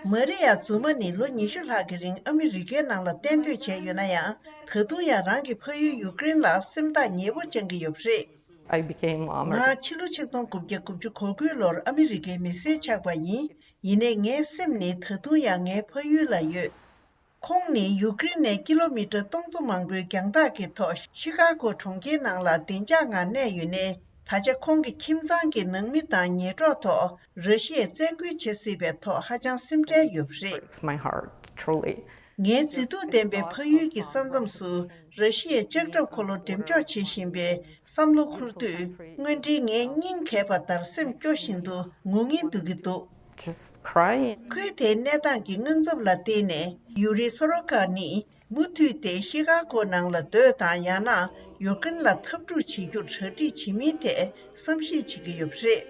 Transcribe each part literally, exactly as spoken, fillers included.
མ་རི་ཡ་ཛུ་མ་ནི་ལོ་ཉི་ཤུ་ལྷག་གི་རིང་ཨ་མི་རི་ཀའི་ནང་ལ་གཏན་སྡོད་བྱས་ཡོད་ན་ཡང་། ད་དུང་ཡང་རང་གི་ཕ་ཡུལ་ཡུ་ཀེ་རེན་ལ་སེམས་ཐག་ཉེ་པོ་བཅངས་ཀྱི་ཡོད་པ་རེད། I became American. ང་ཕྱི་ལོ་ཆིག་སྟོང་དགུ་བརྒྱ་དགུ་བཅུ་གོ་དགུའི་ལོར་ཨ་མི་རི་ཀའི་མི་སེར་ཆགས་པ་ཡིན། ཡིན་ནའི་ངའི་སེམས་ནི་ད་དུང་ཡང་ངའི་ཕ་ཡུལ་ལ་ཡོད། ཁོང་ནི་ཡུ་ཀེ་རེན་ནས་ཀི་ལོ་མི་ཊར་སྟོང་ཚོ་མང་པོའི་རྒྱང་ཐག་གི་ཐོག་ཤི་ཀ་གོ་གྲོང་ཁྱེར་ནང་ལ་བདེ་འཇགས་ངང་གནས་ཡོད་ནའི། ད་ཆ་ཁོང་གི་ཁྱིམ་ཚང་གི་ནང་མི་དང་ཉེ་གྲོགས་ཐོག་ར་ཤི་ཡས་བཙན་རྒོལ་བྱེད་སྲིད་པའི་ཐོག་ཧ་ཅང་སེམས་ཁྲལ་ཡོད་པ་རེད། Breaks my heart, truly. ངའི་མཛེས་སྡུག་ལྡན་པའི་ཕ་ཡུལ་གྱི་ས་མཚམས་སུ་ར་ཤི་ཡའི་ལྕགས་ཁྲབ་འཁོར་ལོ་འགྲེམས་འཇོག་བྱེད་བཞིན་པའི་བསམ་བློ་འཁོར་དུས། དངོས་འབྲེལ་ངའི་སྙིང་གས་པ་ལྟར་སེམས་སྐྱོ་བཞིན་དུ་ངུ་ངེ་འདུག་གི་འདུག Just crying. ཁུལ་དེའི་གནས་སྟངས་ཀྱི་དངངས་འཚབ་ལ་བརྟེན་ནས། ཡུ་རི་སོ་རོ་ཀ་ནི་མུ་མཐུད་དེ་ཤི་ཀ་གོ་ནང་ལ་སྡོད་དང་། ཡང་ན་ཡུ་ཀེ་རེན་ལ་འཐབ་འཁྲུག་བྱེད་རྒྱུར་གྲ་སྒྲིག་བྱེད་མིན་ཐད་བསམ་གཞིག་བྱེད་ཀྱི་ཡོད་པ་རེད།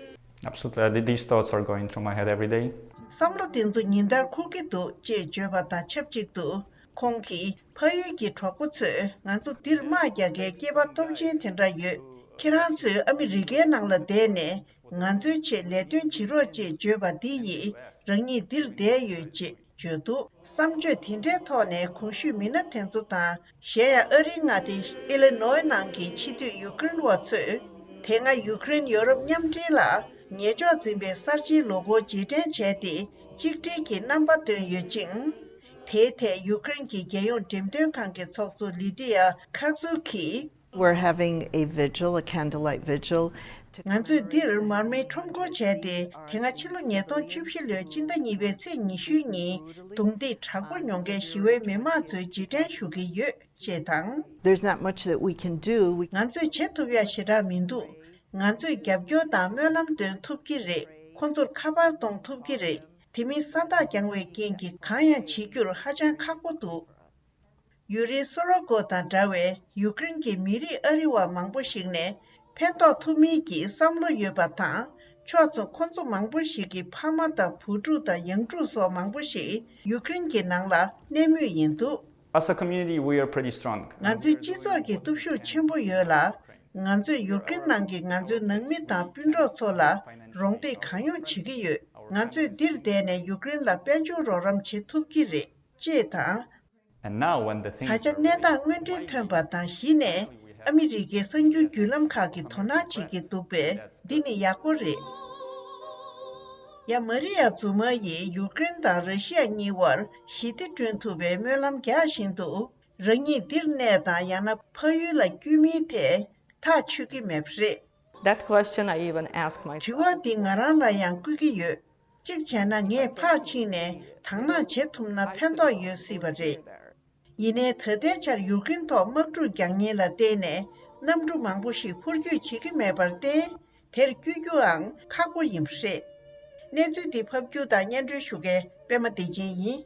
Absolutely. Th- These thoughts are going through my head every day. བསམ་བློ་དེ་ཚོ་ཉིན་ལྟར་འཁོར་གྱི་འདུག་ཅེས་བརྗོད་པ་དང་ཆབས་ཅིག་ཏུ། ཁོང་གིས། ཕ་ཡུལ་གྱི་གྲོགས་པོ་ཚོས་ང་ཚོ་འདིར་དམག་རྒྱག་མཁན་སྐྱེས་པ་སྟོབས་ཆེན་དེ་འདྲ་ཡོད། ཁྱེད་རང་ཚོས་ཨ་མི་རི་ཀའི་ནང་ལ་བསྡད་ནས་ང་ཚོའི་ཆེད་ལས་དོན་བྱེད་རོགས་ཅེས་བརྗོད་པ་འདི་ཡིས། རང་ཉིད་འདིར་བསྡད་ཡོད་ཅེས་བརྗོད་འདུག་བསམ་སྤྱོད་དེ་འདྲའི་ཐོག་ནས་གོང་ཞུས་མི་སྣ་དེ་ཚོ་དང་། གཞན་ཡང་ཨ་རིའི་མངའ་སྡེ་ཨི་ལི་ནོའི་ནང་གི་ཕྱི་སྡོད་ཡུ་ཀེ་རེན་བ་ཚོས། དེ་སྔ་ཡུ་ཀེ་རེན་ཡོ་རོབ་མཉམ་འབྲེལ་ལ་ཉེ་ཕྱོགས་འཛིན་པའི་གསར་བརྗེའི་ལོ་འཁོར་རྗེས་དྲན་བྱས་ཏེ། གཅིག་སྒྲིལ་གྱི་རྣམ་པ་བཏོན་ཡོད་ཅིང་། དེའི་ཐད་ཡུ་ཀེ་རེན་གྱི་རྒྱལ་ཡོངས་འགྲེམས་སྟོན་ཁང་གི་ཚོགས་གཙོ་ལི་ཏི་ཡ་ཁག་ཛུ་གིས། We're having a vigil, a candlelight vigil. ང་ཚོས་འདིར་མར་མེའི་ཁྲོམ་སྐོར་བྱས་ཏེ། དེ་སྔ་ཕྱི་ལོ་ཉིས་སྟོང་བཅུ་བཞི་ལོའི་སྤྱི་ཟླ་གཉིས་པའི་ཚེས་ཉི་ཤུའི་ཉིན་རྡུང་རྡེག་དྲག་པོ་མྱོང་མཁན་ཞི་བའི་མི་མང་ཚོའི་རྗེས་དྲན་ཞུ་གི་ཡོད། ཅེས་དང་། There's not much that we can do. We ང་ཚོས་བྱེད་ཐུབ་ཡ་ཞེ་དྲག་མི་འདུག་ང་ཚོས་རྒྱབ་སྐྱོར་དང་སྨོན་ལམ་འདོན་ཐུབ་ཀྱི་རེད། ཁོ་ཚོར་ཁ་པར་གཏོང་ཐུབ་ཀྱི་རེད། དེ་མིན་ས་རྟགས་འགྱངས་པའི་རྐྱེན་གྱིས་གང་ཡང་བྱེད་རྒྱུར་ཧ་ཅང་ཁག་པོ་འདུག་ཡུ་རི་སོ་རོ་ཀོ་དང་འདྲ་བའི་ཡུ་ཀེ་རེན་གྱི་མི་རིགས་ཨ་རི་བ་མང་པོ་ཞིག་ནས་ཕན་ཐོགས་ཐུབ་མིན་གྱི་བསམ་བློ་ཡོད་པ་དང་། ཕྱོགས་མཚུངས་ཁོ་ཚོ་མང་པོ་ཞིག་གི་ཕ་མ་དང་བུ་ཕྲུག་དང་ཡང་ཕྲུག་སོགས་མང་པོ་ཞིག་ཡུ་ཀེ་རེན་གྱི་ནང་ལ་གནས་མུས་ཡིན་འདུག As a community, we are pretty strong. ང་ཚོའི་སྤྱི་ཚོགས་ཀྱི་སྟོབས་ཤུགས་ཆེན་པོ་ཡོད་ལ། ང་ཚོས་ཡུཀ་རེན་ནང་གི་ང་ཚོའི་ནང་མི་དང་སྤུན་གྲོགས་ཚོ་ལ་རོགས་འདེགས་གང་ཡོང་བྱེད་ཀྱི་ཡོད། ང་ཚོས་འདིར་བསྡད་ནས་ཡུཀ་རེན་ལ་དཔལ་འབྱོར་རོགས་རམ་བྱེད་ཐུབ་ཀྱི་རེད། ཅེས་དང་། And now, when the ད་things ཆ་གནས་སྟངས་དངོས་འབྲེལ་ཐོན་པ་དང་། གཞི་ནས་ཨ་མི་རི་ཀའི་གསར་འགྱུར་བརྒྱུད་ལམ་ཁག་གིས་དོ་སྣང་བྱེད་ཀྱི་འདུག་པས། འདི་ནི་ཡག་པོ་རེད། ཡ་མ་རི་ཡ་ཛུ་མ་ཡིས་ཡུཀ་རེན་དང་ར་ཤི་ཡ་གཉིས་དབར་ཞི་བདེ་བསྐྲུན་ཐུབ་པའི་སྨོན་ལམ་རྒྱག་བཞིན་དུ། རང་ཉིད་འདིར་གནས་དང་ཡང་ན་ཕ་ཡུལ་ལ་བསྐྱོད་མིན་ཐད་ཐག་ཆོད་ཀྱི་མེད་པ་རེད། That question I even ask myself. དྲི་བ་འདི་ང་རང་ལ་ཡང་བཀོད་ཀྱི་ཡོད། གཅིག་བྱས་ན་ངས་ཕར་ཕྱིན་ནས་དང་བླངས་བྱེད་ཐུབ་ན་ཕན་ཐོགས་ཡོད་སྲིད་པ་རེད། ཡིན་ནའི་ད་ལྟའི་ཆར་ཡུཀ་རེན་ཐོག་དམག་འཁྲུག་རྒྱག་ཉེན་ལ་བརྟེན་ནས་གནམ་གྲུ་མང་པོ་ཞིག་འཕུར་སྐྱོད་བྱེད་ཀྱི་མེད་པར་བརྟེན། དེར་བསྐྱོད་རྒྱུའང་ཁག་པོ་ཡིན་པ་རེད། གནས་ཚུལ་འདི་ཕབ་སྒྱུར་དང་སྙན་སྒྲོན་ཞུ་མཁན་པད་མ་བདེ་ཆེན་ཡིན།